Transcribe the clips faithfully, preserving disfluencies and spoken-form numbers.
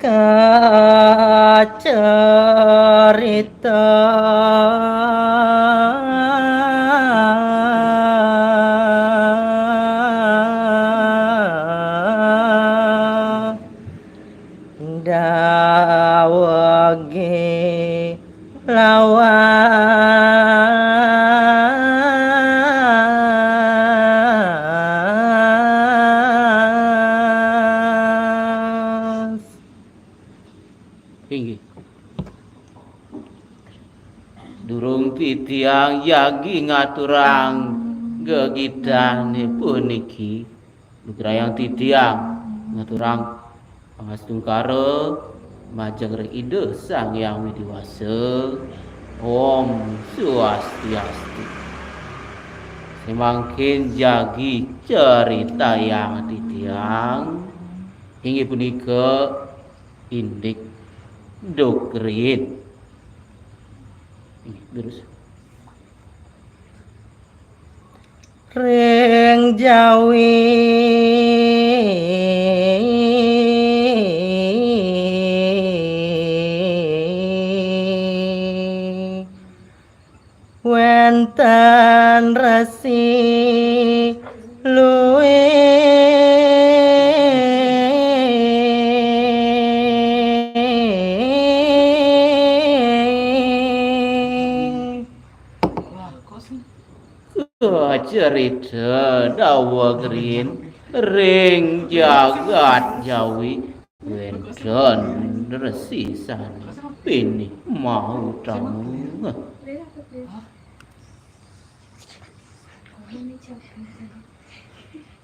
kacarita dawege lawas. Inggih. Durung titiang jagi ngaturang gegitane puniki, lugrayang titiang ngaturang pangastungkara majeng ring Ida Sang Hyang Widi Wasa. Om Swastiastu. Semangkin jagi caritayang titiang, inggih punika indik duk riin. Inggih, terus. Ring jawi wenten resi luih. Kacarita daweg riin ring jagat jawi wenten resi sane pinih mautama.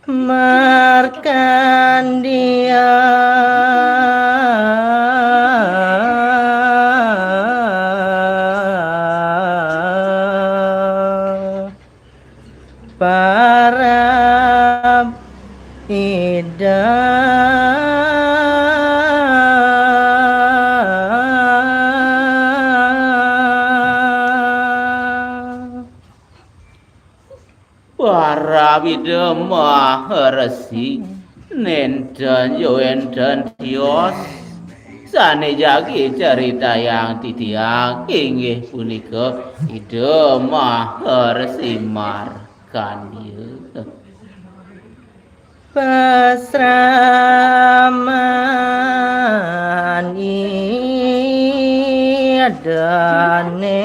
Markandia. Parab Ida. Parab Ida Maharesi, nenten ya wenten tios sane jagi caritayang titiang, inggih punika Ida Maharesi Markandya. Pasraman idane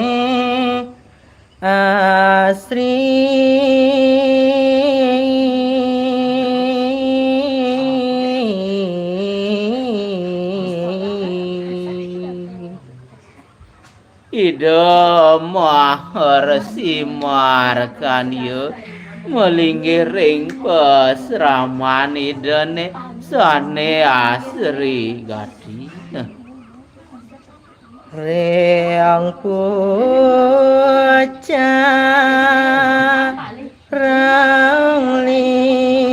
asri. Ida Maharesi Markandya malinggih ring pasraman Idane sane asri gati. Ring pucak rang linui.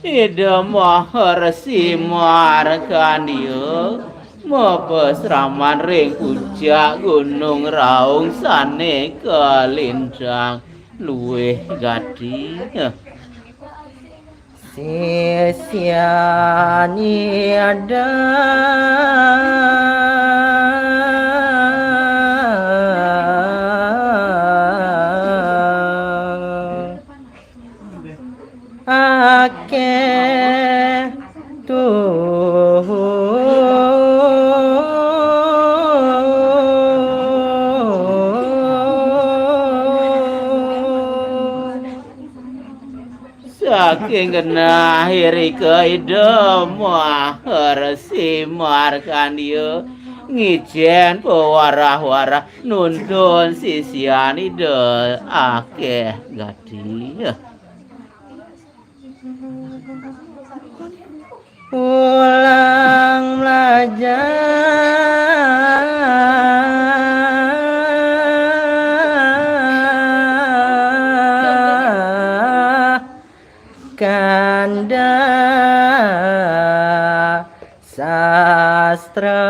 Ida Maharesi Markandya mapasraman ring pucak Gunung Raung sane kalintang luih gati. Sisian Ida. Akeh tuhu. Saking genah irika Ida Maharesi Markandya ngicen pawarah-warah nuntun sisian Ida akeh gati. Ulang mlajah kanda sastra.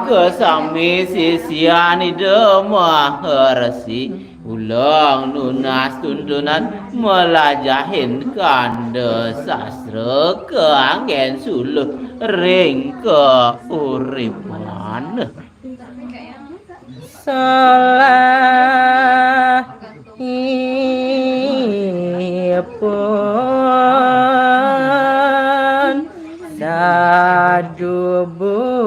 Kasami sisian Ida Maharesi, ulang nunas tuntunan malajahin kanda sastra kanggen suluh ring kauripan. Salah ipun sadu budi.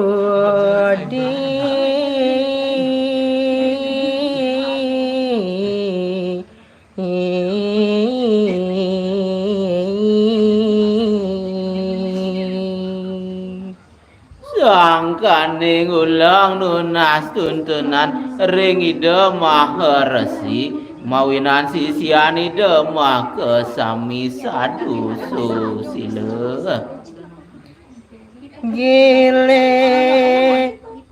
Sangkaning ulang nunas tuntunan ring Ida Maharesi, mawinan sisian Ida makasami sadu susila. Gili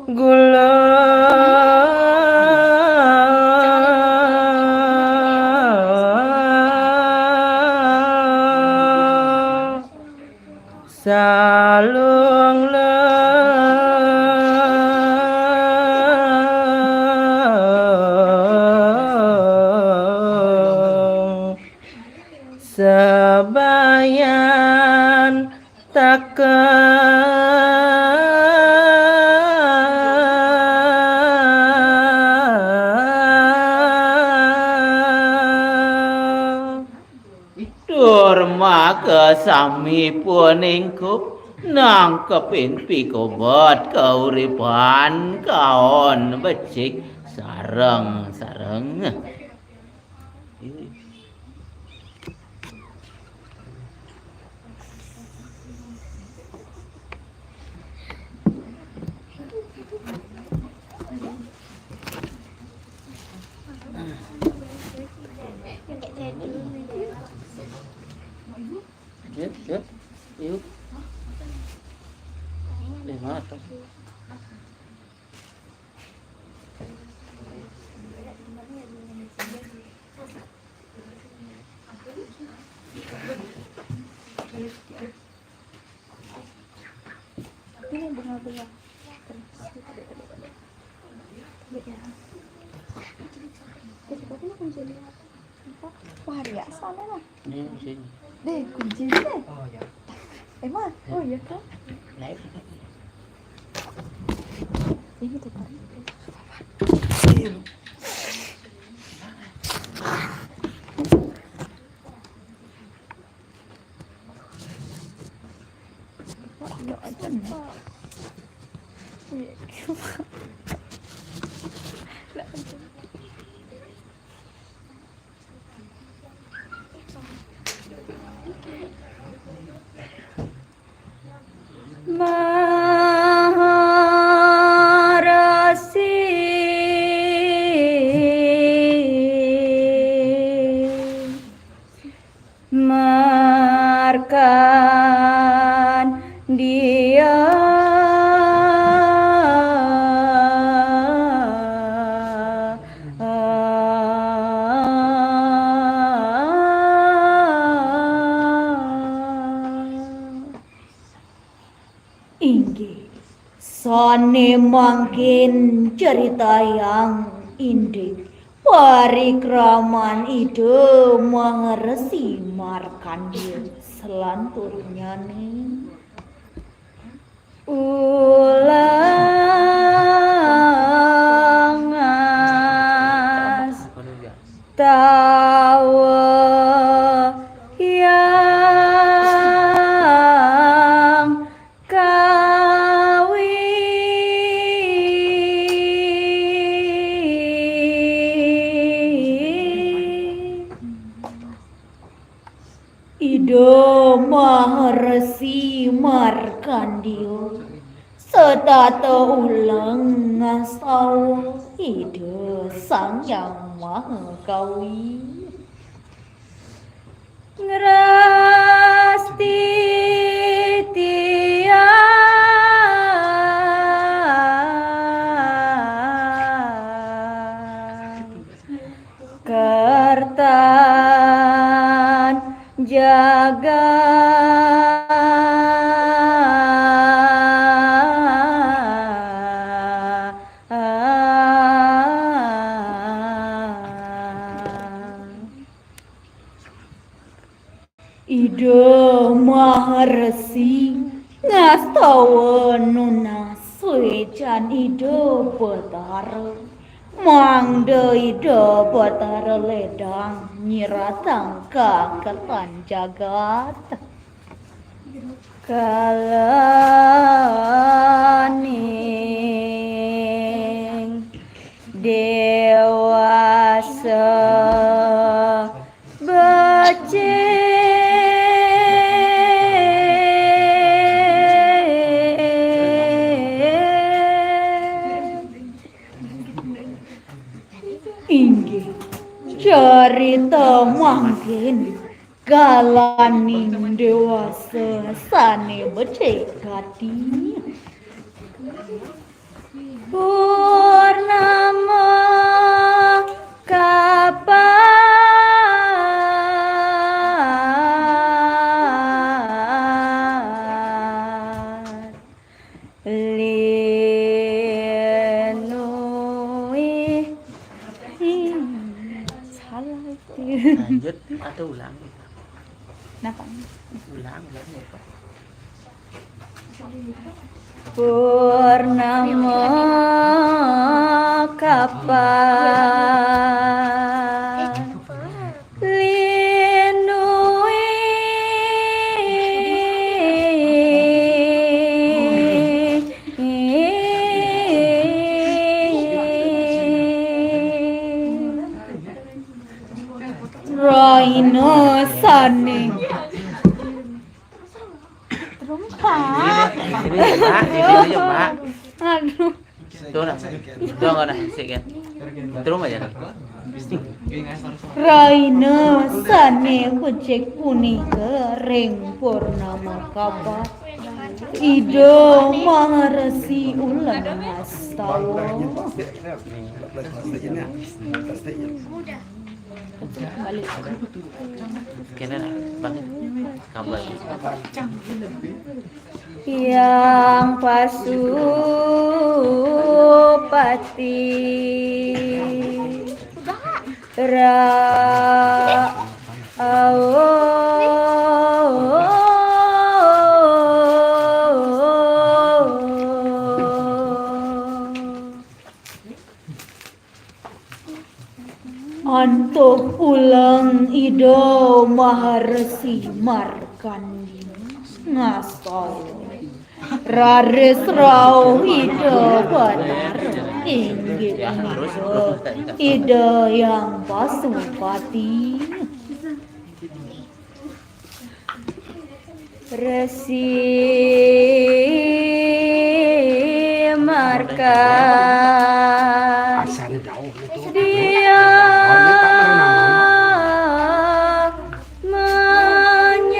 gula salung lung sabayan taka. Tur makasami puningkup nangkepin pikobet kauripan kaon becik sareng-sareng. Yuk, yuk, yuk. Lima atau? Ini bunga-bunga. Terus. Coba dulu kuncinya. Wah, riasan lah. Ini kuncinya. Deh, kuncinya deh. Oh ya. Emang? Oh iya kan? Naik. Ini tuh kan. Maharesi markan dia. Inggih, sane mangkin critayang indik parikraman Ida Maharesi Markandya salanturnyane. Ulang astawa Hyang Kawi. Ida Maharesi Markandya setata ulang ngastawa Ida Sang Hyang Maha Kawi. Ngrastiti kertan jagat. Ida Maharesi ngastawa nunas suécan Ida Betara, mangda Ida Betara lédang nyiratang kaketan jagat. Kalaning déwasa becik. Inggih, carita mangkin kalaning déwasa sané becik gati. Purnama kapat linui. Salah itu. Lanjut atau ulang? Kenapa? Ulang, ulang ya, Pak. Purnama kapat linui. Rahina sané. Terus, Pak. Ini, ini, Pak. Ini, ini, Pak. Aduh. Tuh, nah. Tuh, enggak, nah, sik, kan. Terus aja, kan. Rahina sané becik punika ring purnama kapat Ida Maharesi Ulen ngastawa. Kene, Bang. Kabar. Hyang Pasupati. Ra. Antuk uleng Ida Maharesi Markandi ngastawa. Raris rauh Ida Batara inggih punika Ida Hyang Pasupati. Resi Marka. Asane dauh niku. Dia menyembah.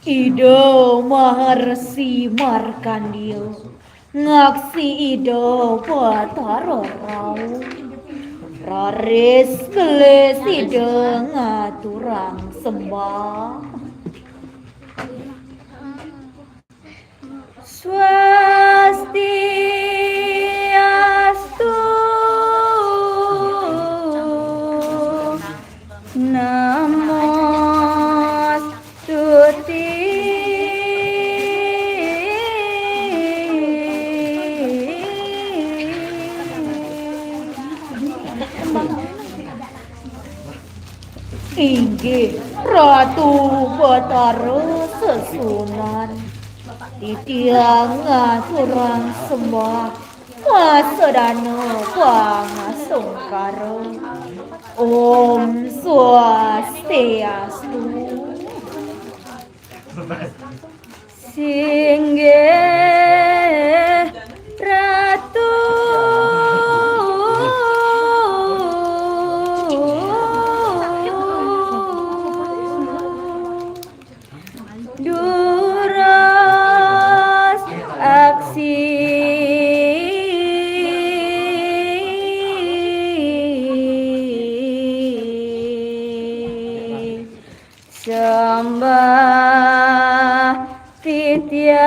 Ida Maharsi Markandeya ngaksi Ida Batara rauh. Raris gelis Ida ngaturang sembah. Swastiastu. Namostuti. Inggih Ratu Batara Sesuunan, titiang ngaturang sembah masedana pangasungkara. Om Swastiastu. Singgih Ratu. Durus aksi. Sembah Titiang.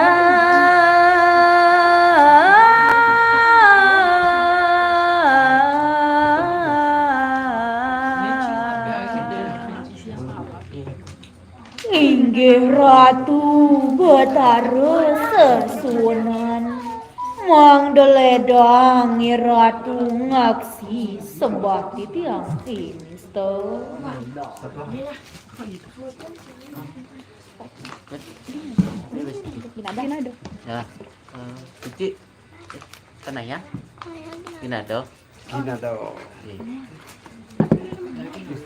Inggih Ratu Betara Sesuunan, mangda ledang Ratu ngaksi sembah titiang sinista. Ya, eh, Cici, eh, tanah ya? Gina do. Gina do.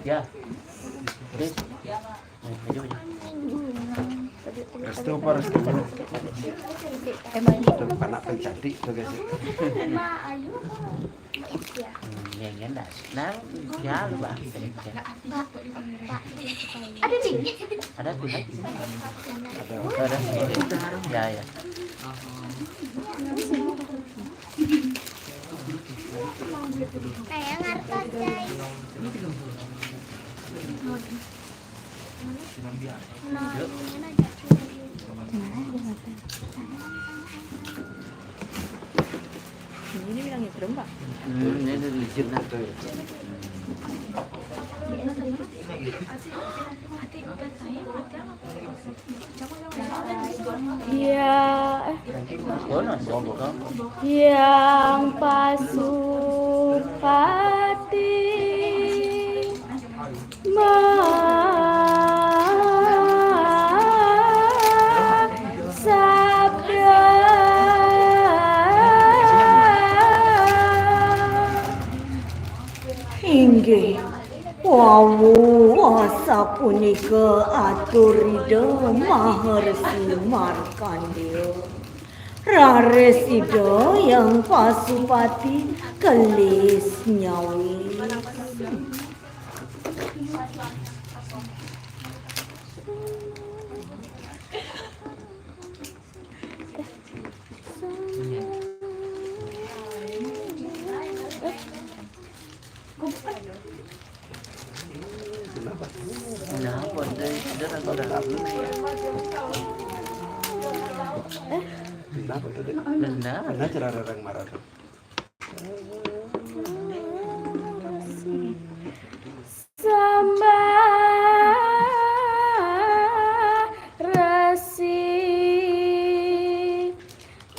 Ya. Oke. Eh, maju, maju. Restu apa, restu? Emang anak pencantik tuh, guys. Hmm, ya, ya, enggak. Nah, ya, lu bahas. Ada nih. Ada tuh, kan? Ada. Ada. Ya, ya. Kayak ngartos, guys. Ini bilangnya serem, Pak. Hmm, ini licin lah tuh. Ya, eh. Yang Pasupati. Ma sabda. Inggih, wau asapunika atur Ida Maharsi Markandeya. Raris Ida Hyang Pasupati kelis nyawis. Kenapa? Kenapa? Dia, dia tak tahu dah. Kenapa tu, Dek? Kenapa? Kenapa cara orang marah tu? Sembah Resi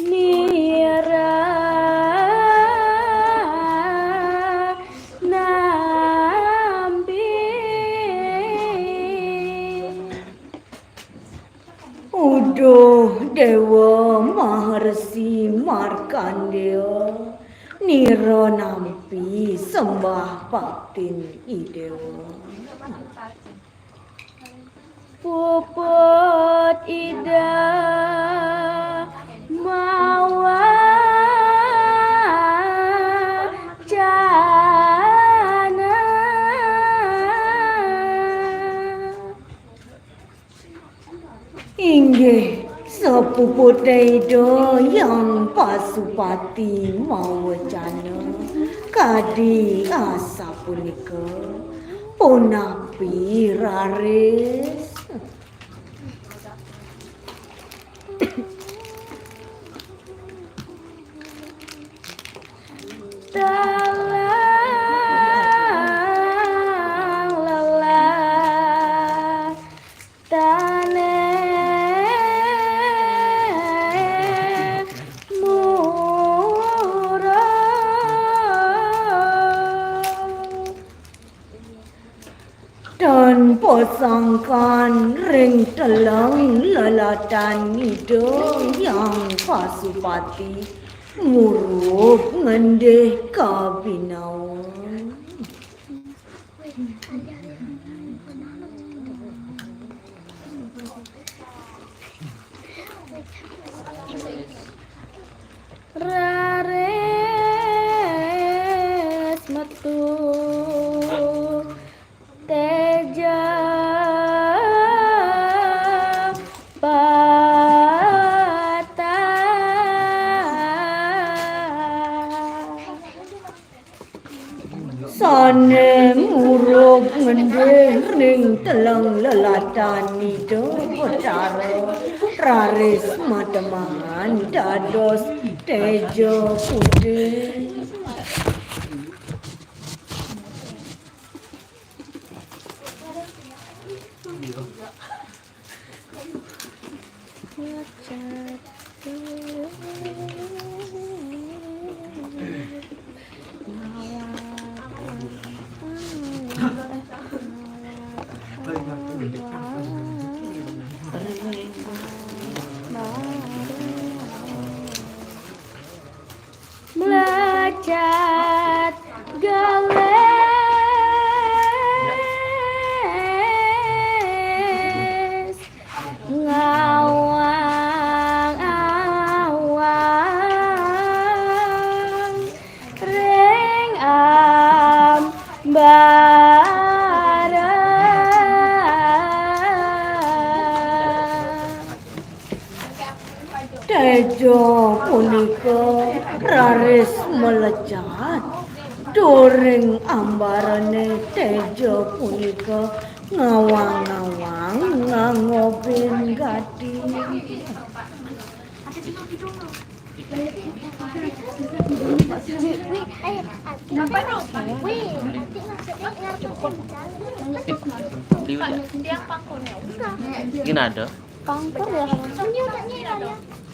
Nira Nampi. Uduh Dewa Maharsi Markandeya, nira nampi sembah baktin I Dewa. Puput Ida mawa jana. Inggih, sapuputne Ida Hyang Pasupati mawecana kadi asapunika, punapi raris. Talang lelah tane murah. Tanpa sangkan ring teleng lelatan Ida Hyang Pasupati murub ngendih kabinawa. Raris metu teja patah. Sane murub ngendih ning teleng lelat Tan Ida Betara raris matemahan dados teja putih. Melecat gelis ngawang-awang ring ambara. Teja punika raris melecat during ambarane. Teja punika ngawang-ngawang ngangobin gati. Gini ada. Pangkur ya, Bang?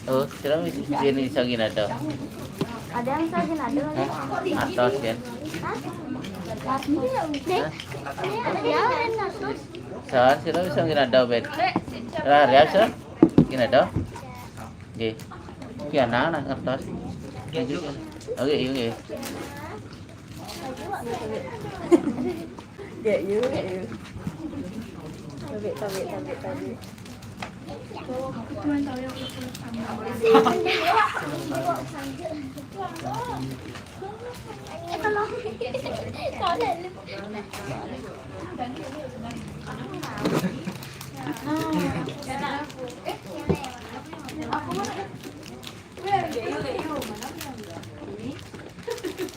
Oh, sira wis biyen iso ginado. Ada yang iso ginado? Hah? Atos, Gen. Hah? Nih, ini ada yang atos. Soal sira wis iso ginado, Ben. Lah, ya, sira ginado. Nggih. Ki anak-anak ngertos. Oke, iya, nggih. Ya, yuk, ya, yuk. Tarik, tarik, tarik, tarik.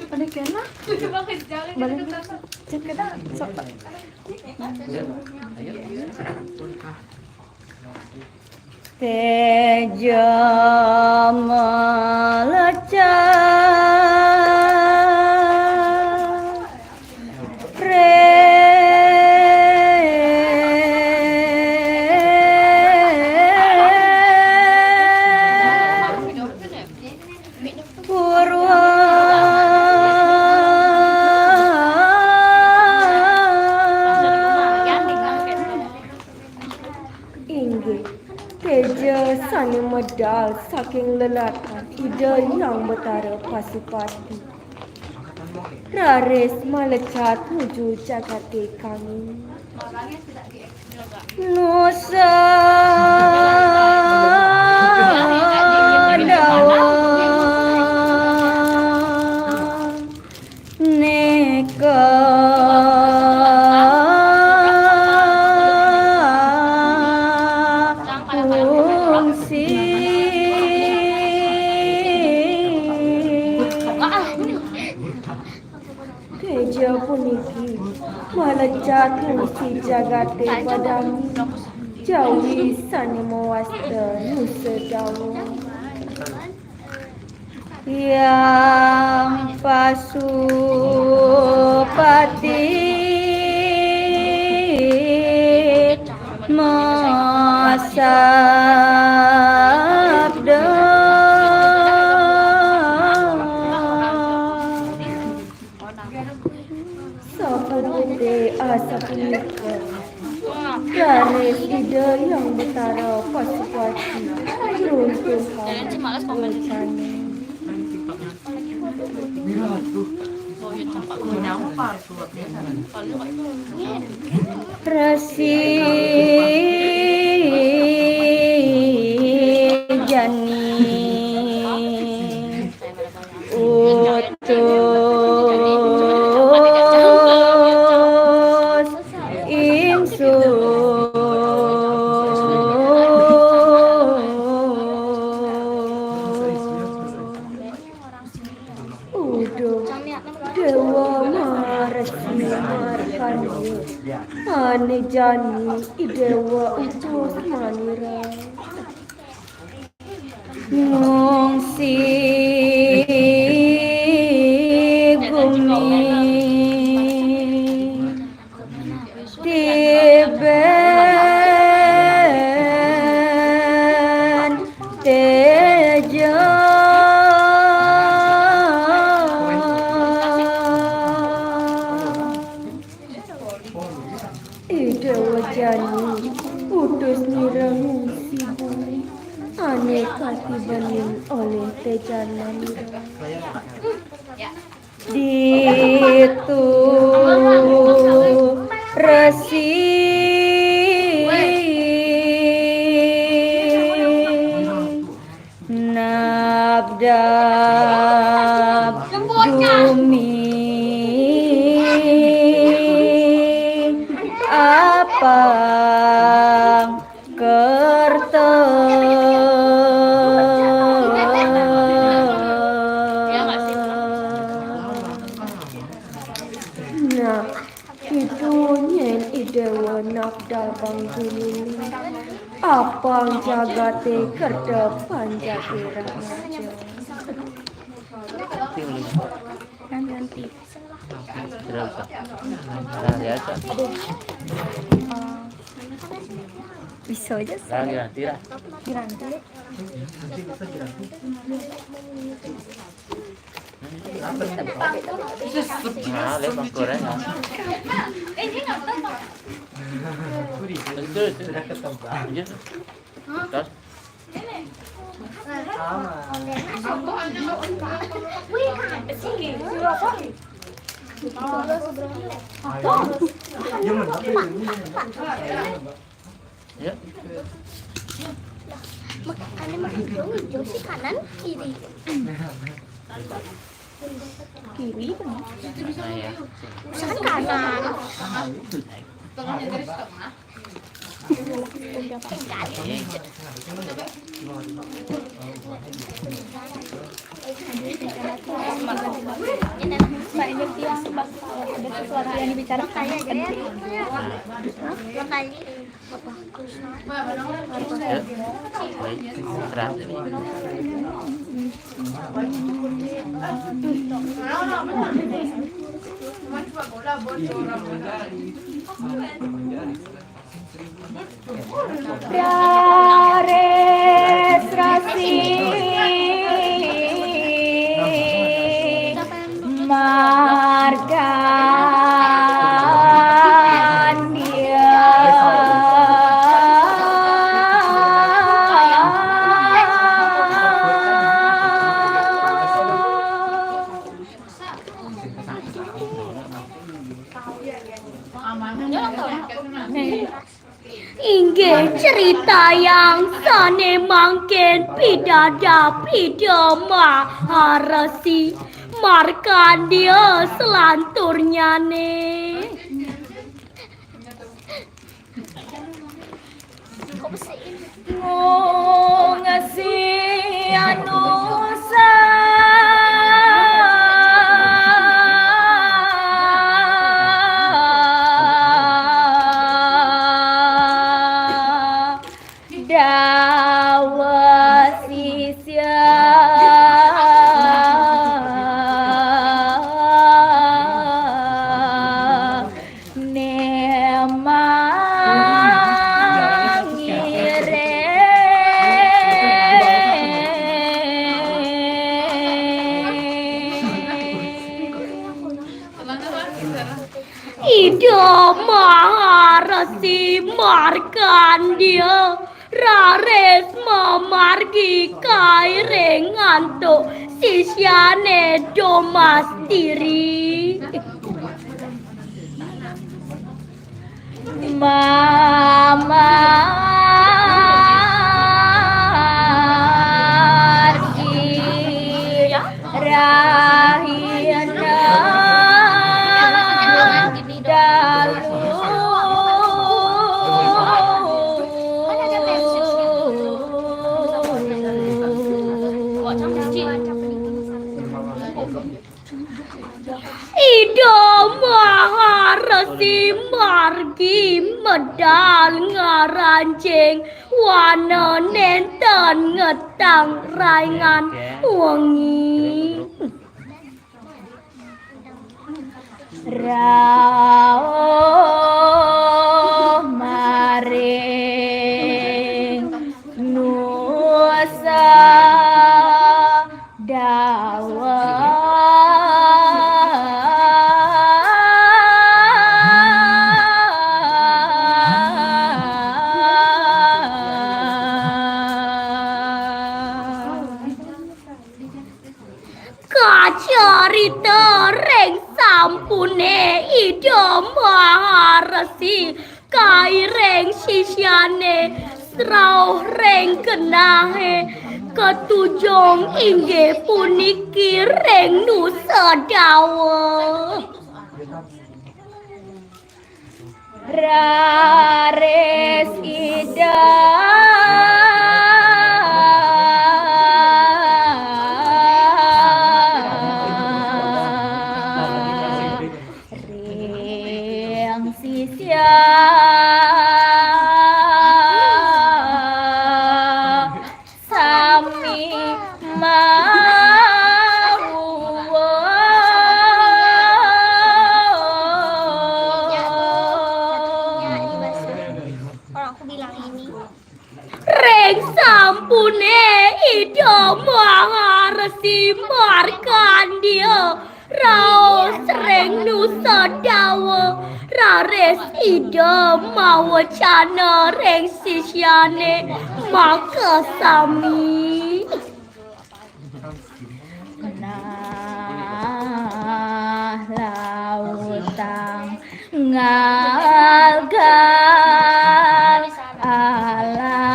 Balik kena. Balik. Cek kita, sok. Teja melecat ring purwa. Inggih, teja sane medal saking lelatan Ida Hyang Betara Pasupati. Raris malecat nuju jagate kangin. Nusa Dawa. Nika fungsi. Teja puniki malecat fungsi jagate padami jawi sane mawasta Nusa Dawa. Hyang Pasupati masabda. Sapupute asapunika. Raris Ida Hyang Betara Pasupati runtuh kawitan. Resi jani. Utus ingsun. Uduh Dewa Maresi Markandya, ane jani Dewa Nira ngungsi gumi tiben tejo. Ida wajani utus nira ngungsi bumi, ane katibanin oleh tejan manira. Ditu resi nabdab gumi apang kerta. Nah, itu nyen idewa nabdabang gumi apang jagate kerta panjake remaja. Nanti. Tidak usah. Nah, ya, Cak. Bisa aja sih. Nah, ya, tidak. Nanti. Nah, lihat Mas Goreng, ya. Betul, betul. Iya. Terus? Ya. Mak-, ane mak hijau, hijau sih kanan, kiri. Kiri kan? Nah, ya. Misalkan kanan. Tengahnya dari setengah. Mbak, ini tiang, Mbak, kalau ada sesuatu yang dibicarakan penting. Hah? Ya, baik. Istirahat dulu. Raris rasi markandia. Inggih cerita yang sane mangkin pidada pida Maharesi Markandia selanturnyane. Ngungsi anusa dawa sisya nemangire. Ida Maharesi Markandia raris mamargi kairing antuk sisyane Domastiri. Mamargi rahina dalu. Ida Maharesi margi medal ngaranjing, wana nénten ngetang raingan wengi. Rauh maring Nusa Dawa. Kacarita ring sampuné Ida Maharesi kairing sisyané, rauh ring genahé katujung inggih puniki ring Nusa Dawa. Raris Ida ring sisya sami mawuwa. Kalau aku bilang ini. Ring sampuné Ida Maharesi Markandia raos ring Nusa Dawa, raris Ida mawecana ring sisyané makasami. Nah, lautang ngalgal alas.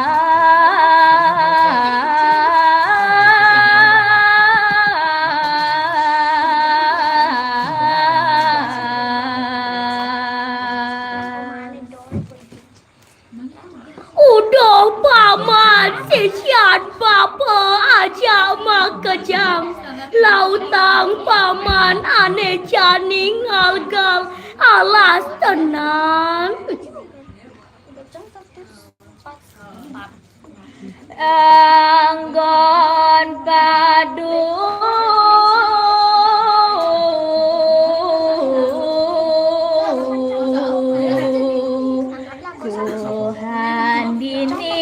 Uduh paman sisyan bapa ajak makejang, lautang paman ané jani ngalgal alas tenan. Anggon padu kuhan dini.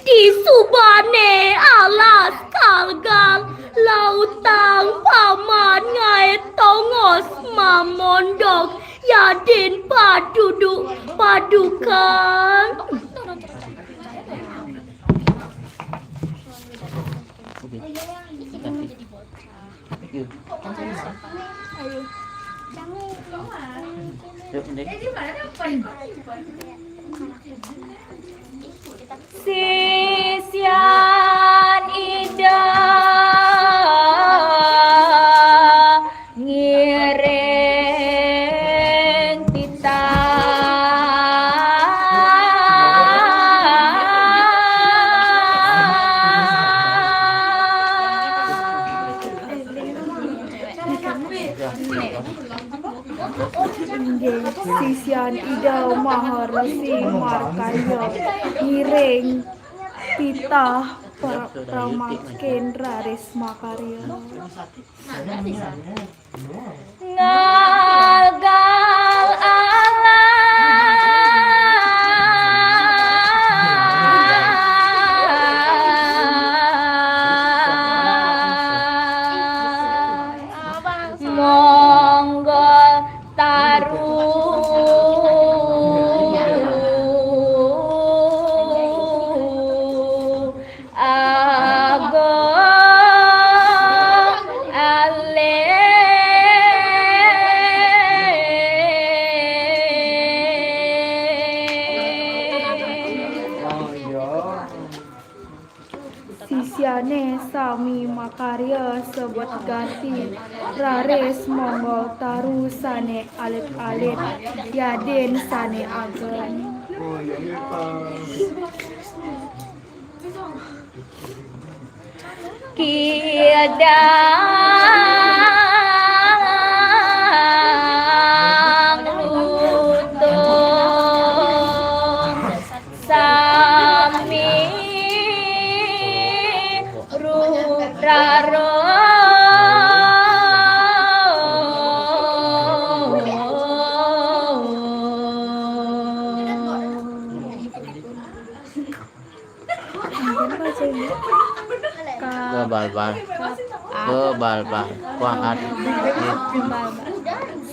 Disubané alas kalgal, lautang paman ngaé tongos mamondok, yadin paduduk padukan. Sisyan Ida ngiring titah. Inggih, sisyan Ida Maharesi Markandia ngiring titah pra-, pramakin raris makarya. Ngalgal alas. Monggol taru. Agung alit. Sisyané sami makarya sebet gati, raris monggol taru sané alit-alit, yadin sané ageng. Kidang lutung sami ruraro. Kebal-bal. Kebal-bal. Kuat.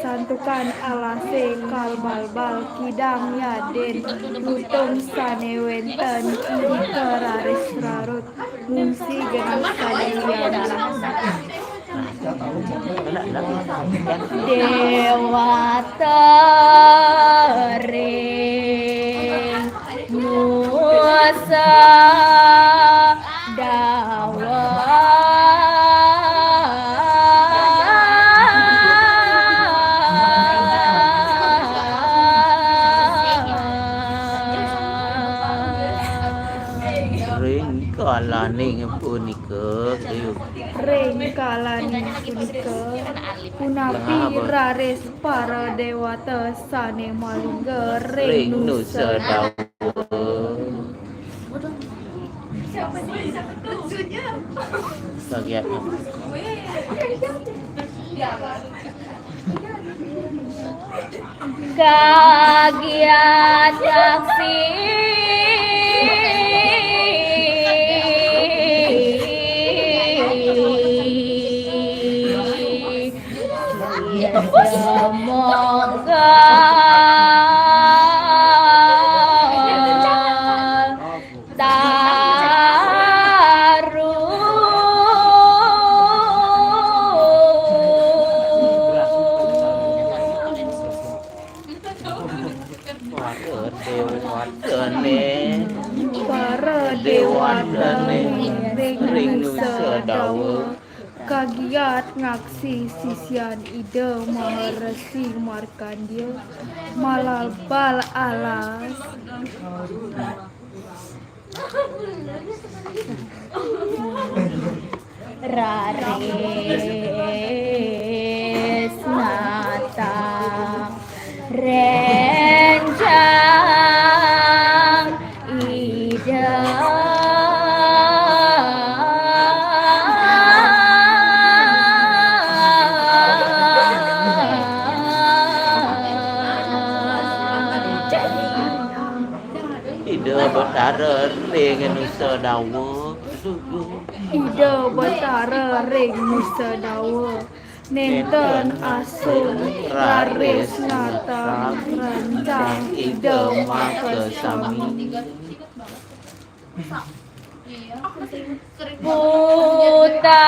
Santukan alase kalbal-bal, kidang yaden lutung sane wenten, indike raris rarut, ngungsi genep sane wianten. Dewata ring nusa dawa. Ring kalaning punika, ring kalaning punika, punapi raris para dewata sane malingga ring nusa dawa. Kagiat. Kagiat aksi. Semoga taru. Para dewatane, para dewatane ring nusa dawa. Kagiat ngaksi sisian Ida Maharesi Markandia malabal alas. Raris nata renjang Ida. Ida Betara ring nusa dawa. Ida Betara ring nusa dawa. Nenten asung raris nata renjang Ida makasami. Buta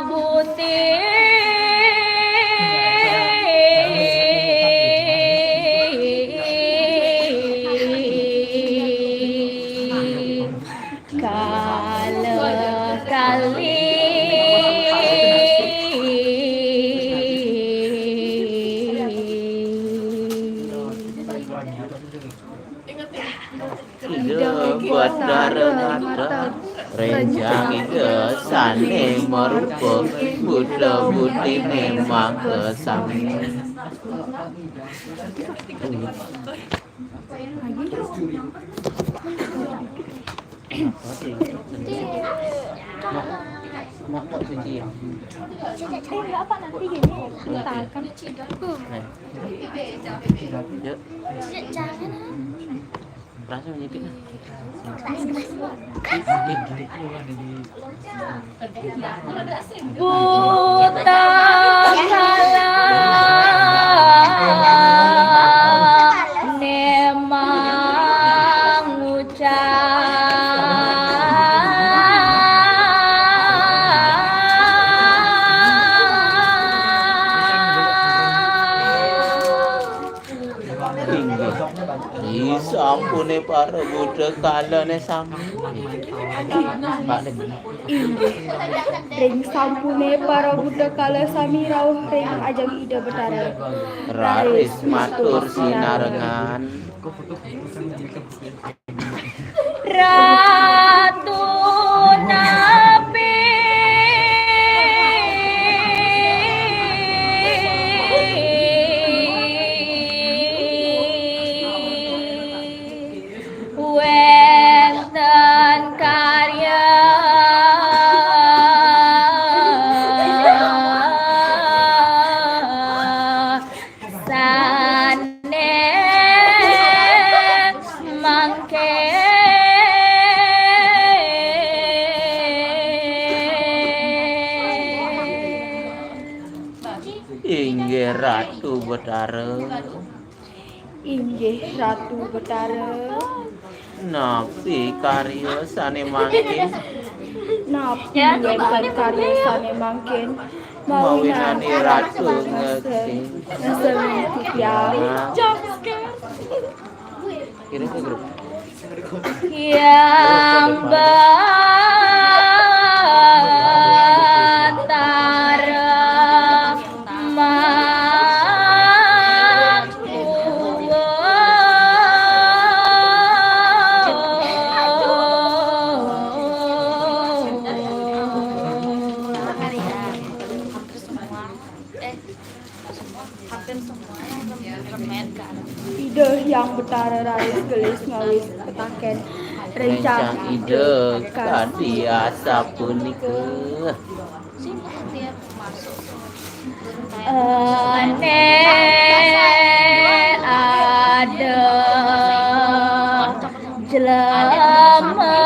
buti. Kala kali. Ida Betara nata renjang Ida sane marupa, buta butine makasami. Mangkok suci ya. Enggak apa, nanti gini, putarkan. Yuk. Jangan. Rasa menyipit. Buta kala nemang ucap. Inggih. Ih, sampune para buta kalane sami. Pak Deng. Inggih. Ring sampune para buta kala sami rauh ring ajeng Ida Betara. Raris matur sinarengan. Ratu Inggih Ratu Betara. Inggih Ratu Betara. Napi karya sané mangkin? Napi wénten karya sané mangkin? Mawinane Ratu ngekti. Ngeselin titiang. Kirim ke grup. Hyang Batara Makuwa. Ida Hyang Betara raris gelis ngawis petaken. Rencang Ida kadi asapunika. Ene ada jelema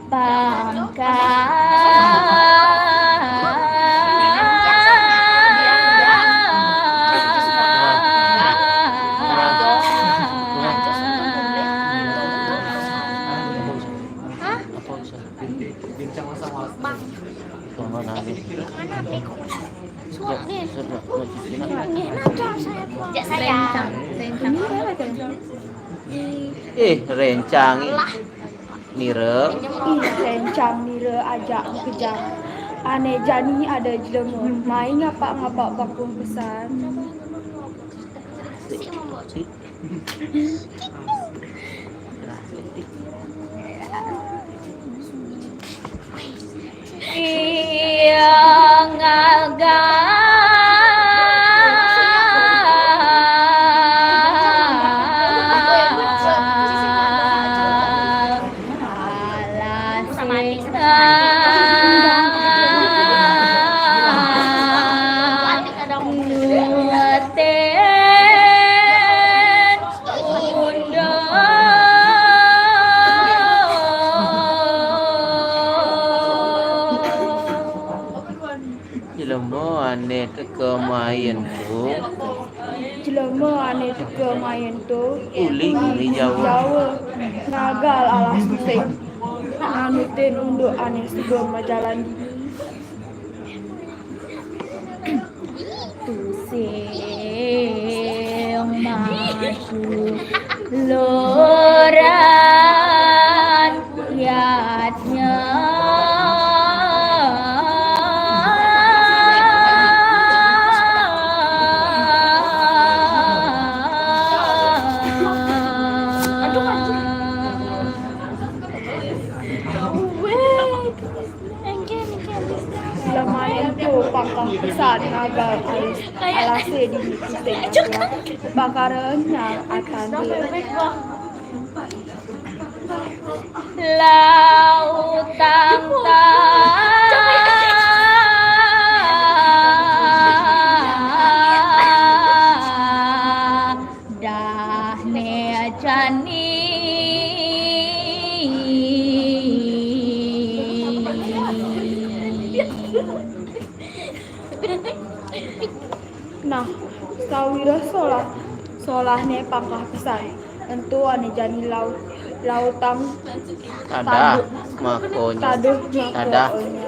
pangkat. Hah? Bang. Suap nih. Nih, nah, cang saya, Bang. Jak saya. Rencang. Rencang. Eh, rencang. Nira. Ih, rencang nira ajak kejang. Ane jani ada jelema. Mai ngapa-ngapa bakung pesan. Iya ngagal. Jelema ane teka main tu. Jelema ane teka main tu. Uli gumi Jawa. Jawa. Ngagal alas tusing. Nganutin unduk ane suba majalan dini. Tusing maju luran yatnya. Lemaning tu pangkah pesan ngagal alis alase dini tusing. Bakara nyang atande. Lautang tadah ne jani. Nah, sawira solah, solahne pangkah pesan. Ento ane jani lau-, lautang tadah taduh makonya. Taduh makonya.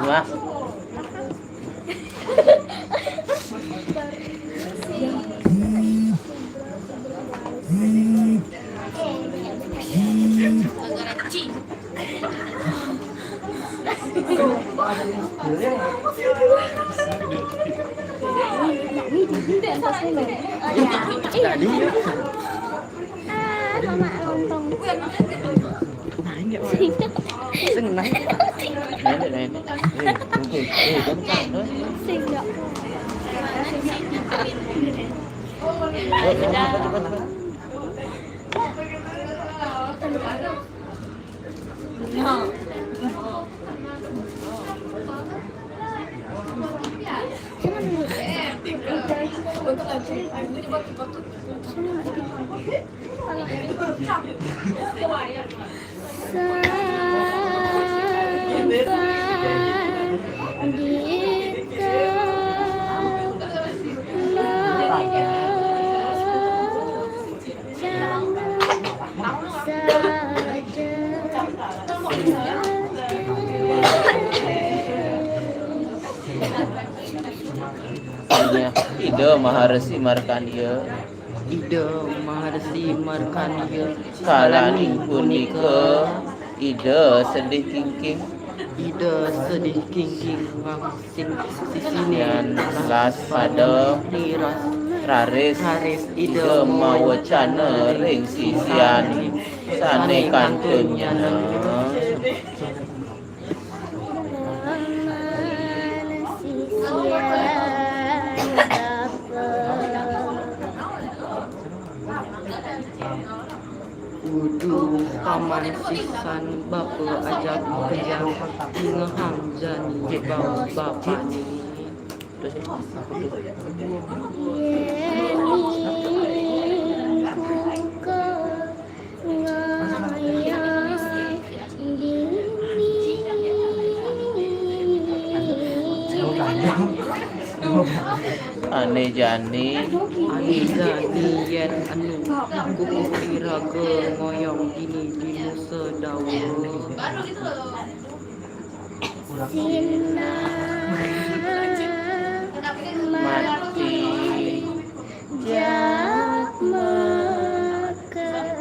Wah. Ah, mama lontong. Sing nang. Sing dok. Ida Maharesi Markandeya. Ida Maharesi Markandeya. Kalaning punika Ida sedih kingking. Ida sedih kingking ngangsing sisine. Yan las pada niras. Raris Ida mawecana ring sisian sane kantun nyana. Paman sisan bapa. Uduh paman sisan bapa ajak makejang, ingehang jani bapane. Yeni kuka ngayah dini. Ane jani. Ane jani yen anu kukuh iraga ngoyong dini di Nusa Dawa. Sinah mati jak makejang.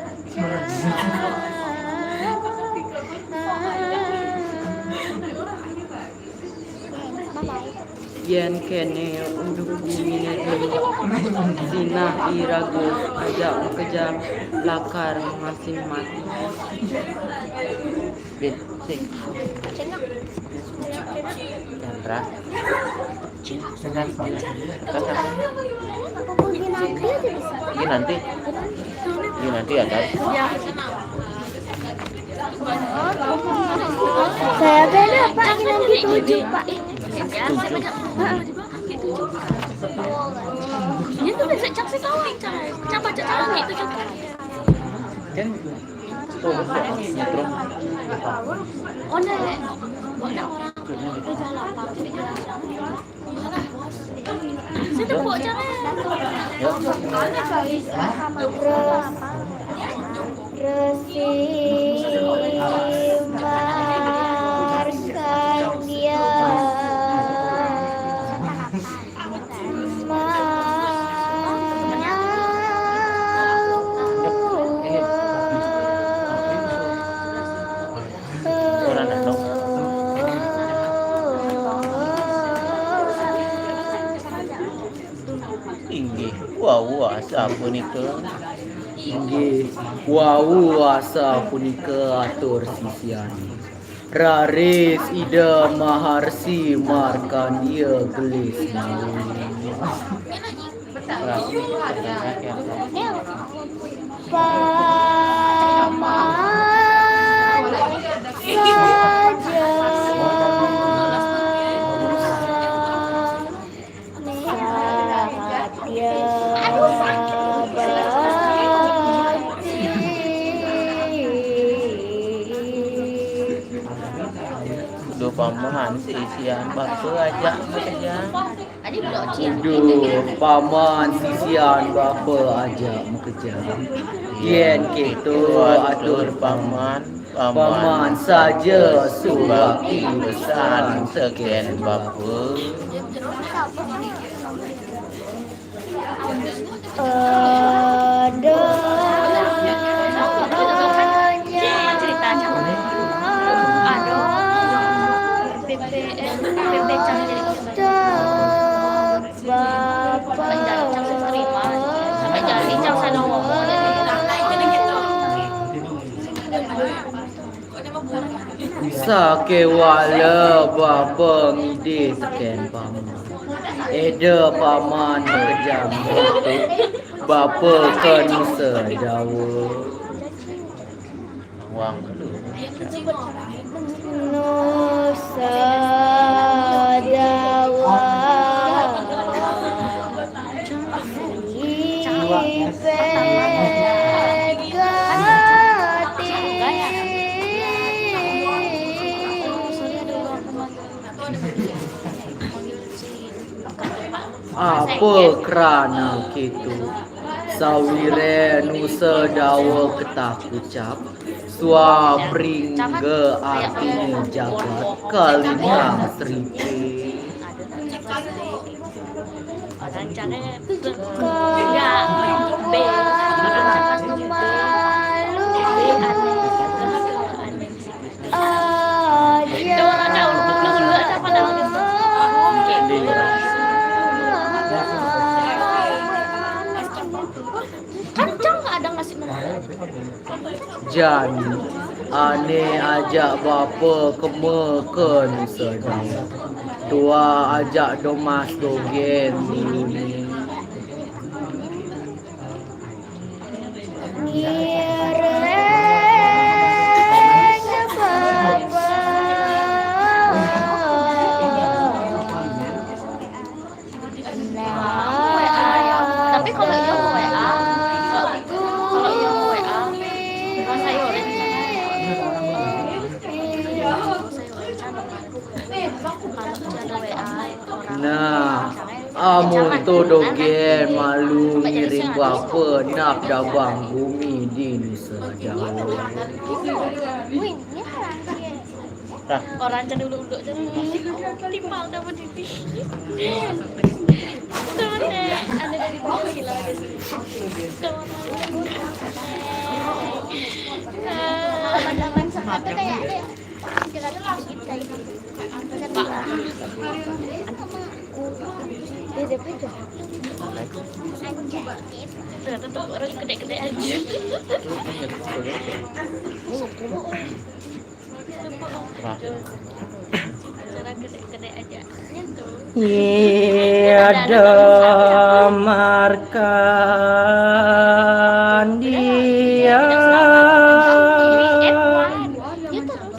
Yen kene unduk gumine dulu, sinah iraga ajak makejang lakar masing mati. Bin, sing. Chandra. Ini nanti. Ini nanti ya, kan? Saya beda, Pak. Ini nanti tujuh, Pak. Tujuh. Ini tuh bisa cak sih, tahu, cak. Cak baca, cak gitu, cak. Kan Resi Markandeya. Inggih, wau asapunika. Inggih, wau asapunika atur sisian. Raris Ida Maharsi Markandeya gelis malu. Paman saja. Satya bakti. Duh, paman, sisian bapa ajak makejang. Duh, paman, sisian bapa ajak makejang. Yen keto atur paman. Paman saja subakti pesan teken bapa. Ada nyata bapa. Sakewala bapa ngidih teken paman. Eda paman makejang ditu, bapa ka Nusa Dawa. Wang. Nusa Dawa. Apa krana kitu? Sawire nusa dawa ketakucap, swapringga artine jagat kalintang sripi. Jani, ane ajak bapa kema ke nusa dawa. Tua ajak domas dogen dulune. Tapi kalau iya mau W A, kalau iya mau W A, masa iya oleh di sana? Kalau ada W A orang. Nah, amun to dogen malu ngiring bapa nap dabang gumi di nusa dawa. Orang can dulu dulu can timpal dah berdiri. Tuh deh, ada dari bawah gila aja sih. Tuh. Tuh, tuh, tuh, orang gede-gede aja. Acara gede-gede aja. Ida Markandia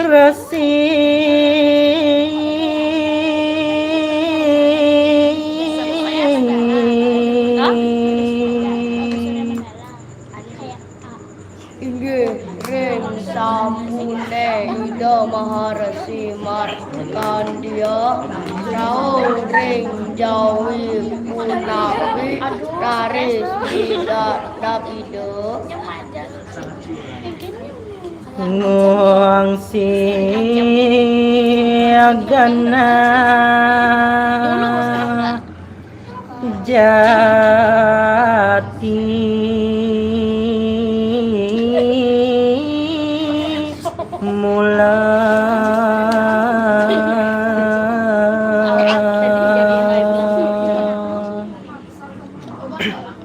Resi. Inggih ring sampune Ida Maharesi Markandia rauh ring jawi punapi raris didadap Ida. Ngungsi genah jati mula.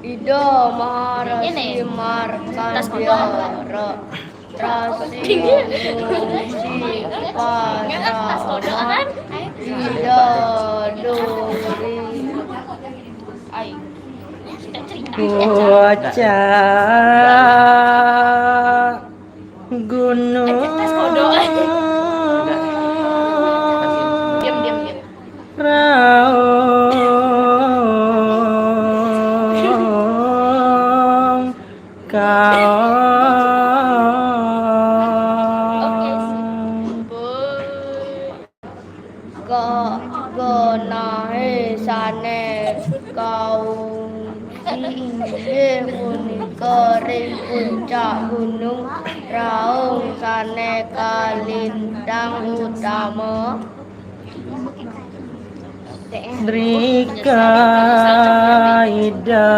Ida Maharesi Markandia. Rasi ngungsi pasana Ida Duri. Pucak gunung. Diam, diam, diam. Raung kaong. Oke, sip. Ka-, genahe sane kaungsi inggih punika ring puncak gunung Raung sane kalintang utama. Drika Ida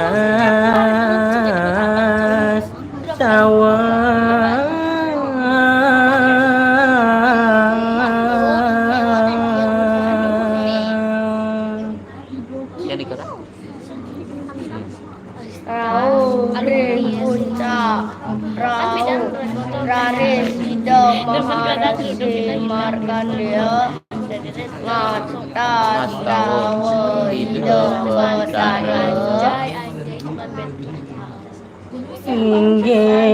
mangas tawa. Yang dikerang. Rauh ring puncak rauh, raris Ida Maharesi Markandeya ngastawa Ida Batara. Inggih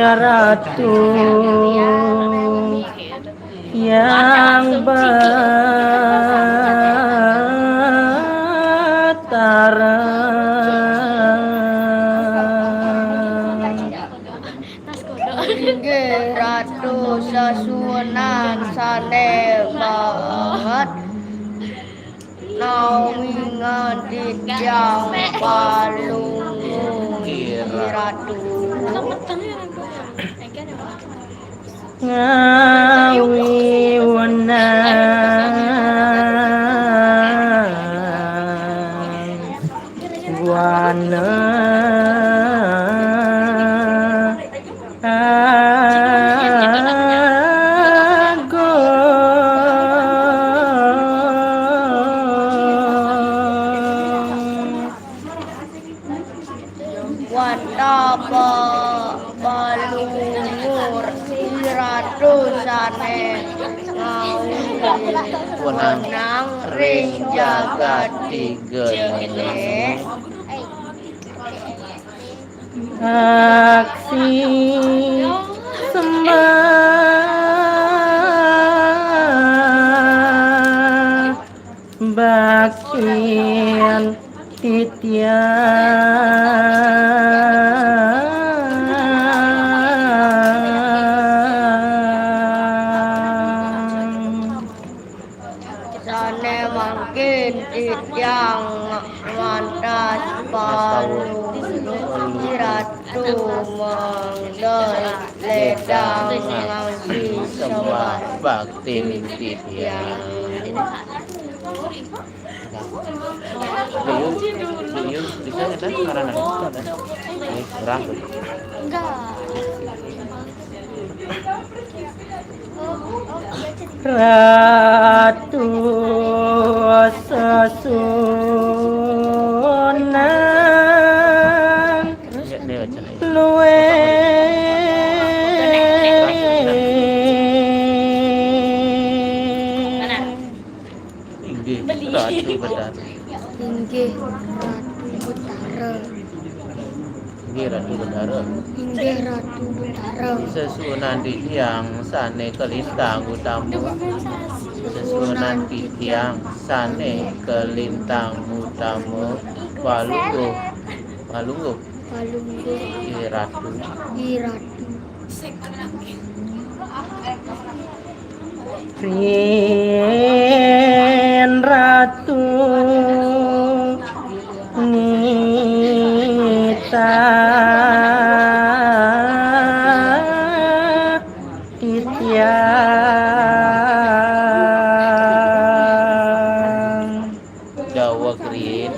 Ratu. Betara. Inggih Ratu, sesuunan sané banget nawingan titiang palungguh Ratu. Ngawi wenang wana agung. Wantah pa-, palungguh Ratu sané ngawi wenang ring jagat tiga ini. Aksi sembah baktian titiang. Sané mangkin titiang mantas palungguh Ratu mangda ledang ngawi sembah bakti titiang. Yuk, yuk, bisa kita karena ada. Ini kurang tuh. Enggak. Ratu sesuunan. Ya, ini aja. Luwih Inggih Ratu Betara. Inggih Ratu Betara. Inggih Ratu Betara. Inggih Ratu Betara. Sesuunan titiang sané kalintang utama. Sesuunan titiang sané kalintang utama. Palungguh. Palungguh. Palungguh. Ih Ratu. Ih Ratu. Rin Ratu nitah titiang. Daweg riin.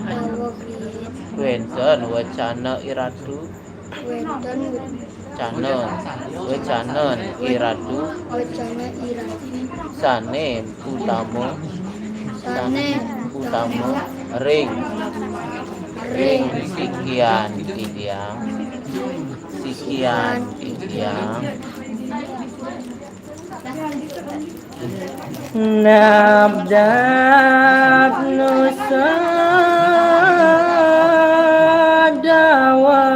Daweg riin. Wénten wacana I Ratu. Wénten wacana. Wacana I Ratu. Wacana I Ratu. Sané utama. Sané utama ring. Ring sikian titiang. Sikian titiang. Nabdab nusa dawa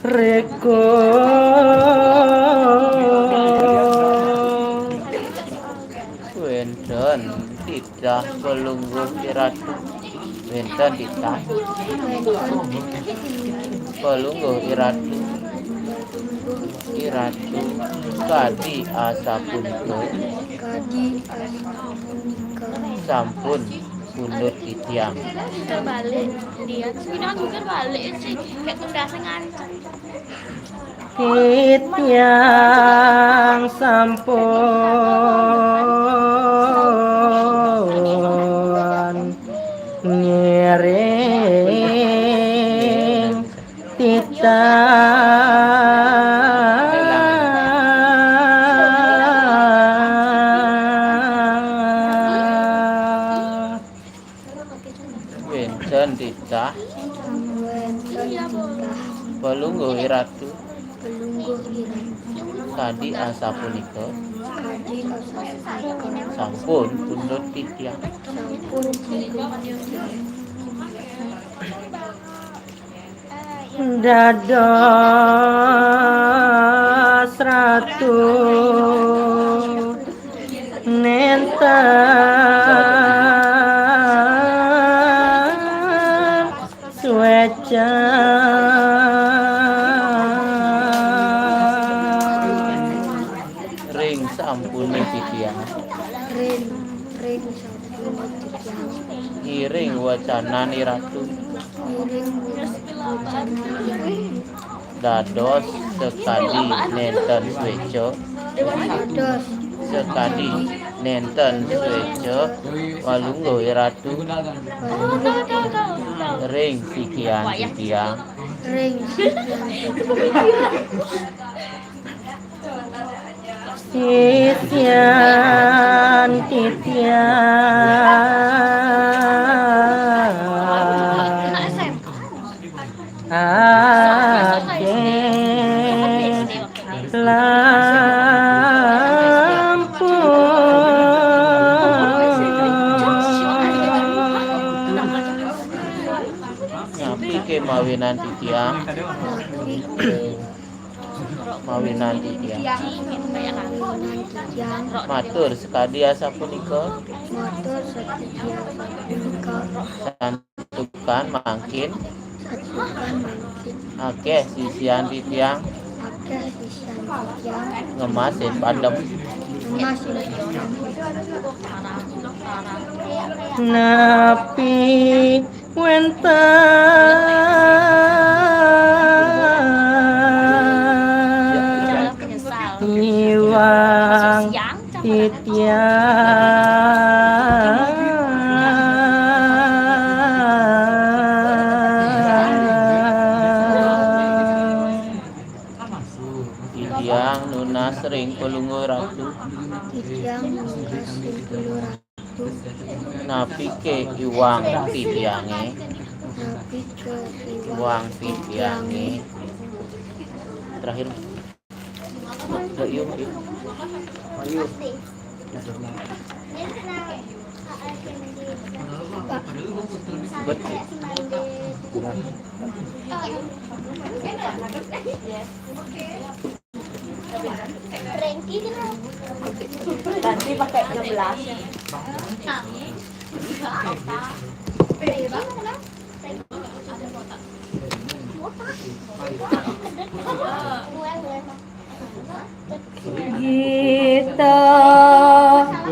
reko. Wénten titah palungguh I Ratu. Wénten titah palungguh I Ratu. I Ratu kadi asapunika. Kadi asapunika. Sampun pundut titiang. Terbalik dia. Terus kita kan juga balik sih. Kayak pundasnya ngancem. Titiang sampun ngiring titah. Wénten titah. Wénten titah. Palungguh I Ratu. Palungguh I Ratu. Kadi asapunika. Kadi asapunika. Sampun pundut titiang. Sampun pundut titiang. Dados Ratu, nénten suécan. Ring sampuné titiang. Ring, ring sampuné titiang. Ngiring wacanané Ratu. Ngiring wacanané Ratu. Dados sakadi nénten suéca. Dados. Sakadi nénten suéca. Walungguh Ratu. Walungguh. Ring sikian titiang. Ring sikian titiang. Sisian titiang. Akéh lampun. Napi ké mawinan titiang? Mawinan titiang. Matur sakadi asapunika. Matur sakadi asapunika. Santukan mangkin. Santukan mangkin. Akéh sisian titiang. Akéh sisian titiang. Ngemasin padem. Ngemasin padem. Napi wénten iwang titiang. Titiang nunas ring Palungguh Ratu. Titiang nunas ring Palungguh Ratu. Napi ké iwang titiangé? Napi ké iwang titiangé? Terakhir. Yuk, yuk, yuk. Ayo. Betul. Tadi pakai enam belas. Gita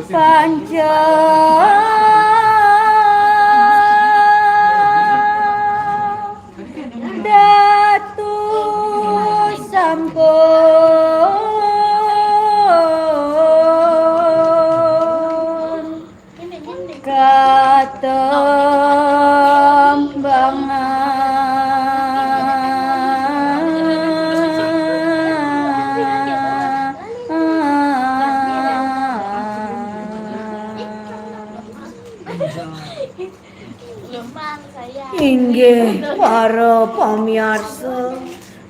panca datu sampun katembangan. Inggih para pamiarsa,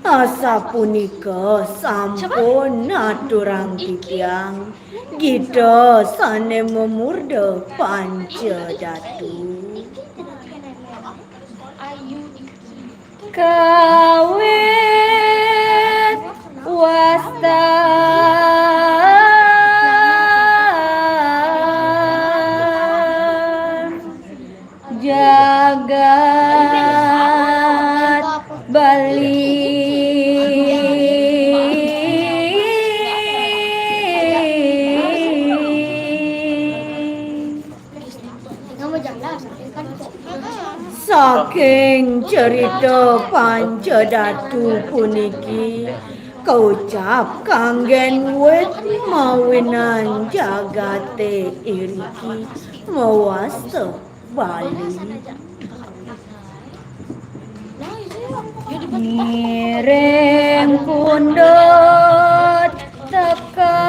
asapunika sampun aturang titiang gita sané mamurda Panca Datu. Kawit wastan jagat Bali. Saking cerita Panca Datu puniki, kaucap kanggén wit mawinan jagaté iriki mawasta Bali. Ngiring pundut teka.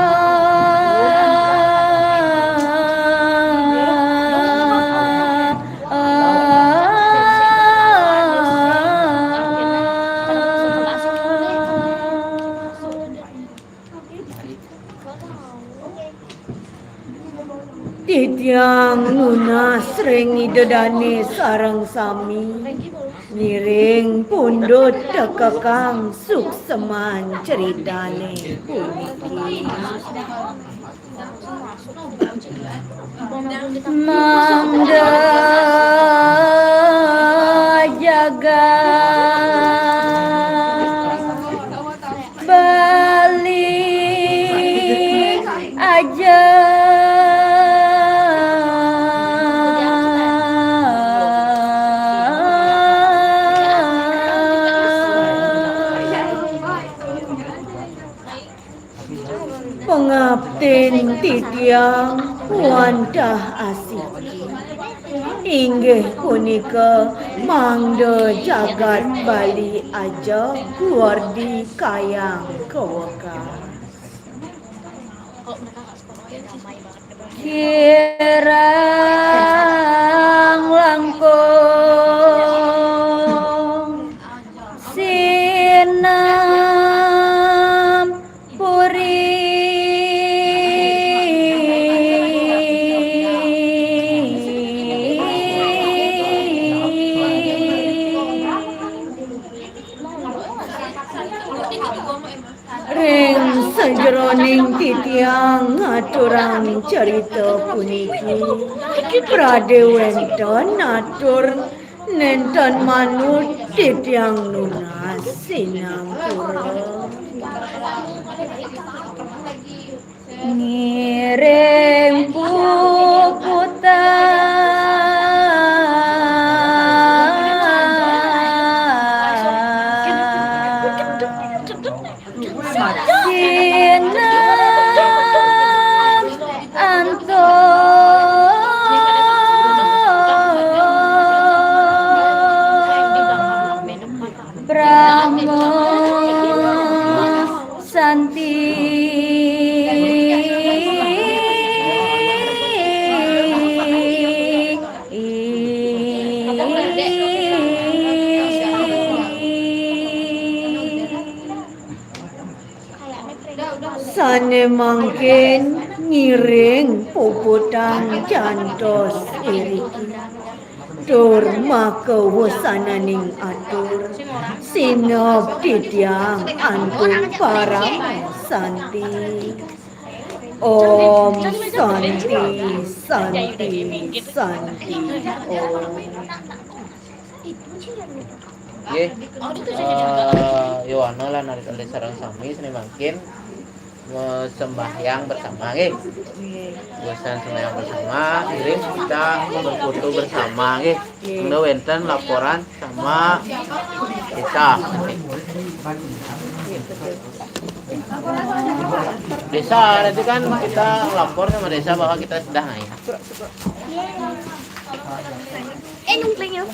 Titiang nunas ring Ida Dané sareng sami. Ngiring pundut tekekang sukseman ceritané puniki. Mangda jagat Bali aja. Pangaptin titiang wantah asiki. Inggih punika mangda jagat Bali aja guardi kayang kawekas. Kirang langkung sinem puri. Ring sajeroning titiang ngaturang cerita puniki, pradé wénten atur nénten manut titiang nunas sinampura. Ngiring puputang sinem antuk Brahma Santi. Sané mangkin ngiring puputang jantos iriki. Tur makawasananing atur, sineb titiang antuk parama santi. Om Santi, Santi, Santi, Om. Nggih. Eh, Yowana lan alit-alit sareng sami sané mangkin sembahyang bersama, nggih. Bosan sembahyang bersama, ngiring kita berfoto bersama, nggih. Nggih. Mangda wénten laporan sama desa. Desa, nanti kan kita lapor sama desa bahwa kita sudah naik. Eh, nyungkling ya.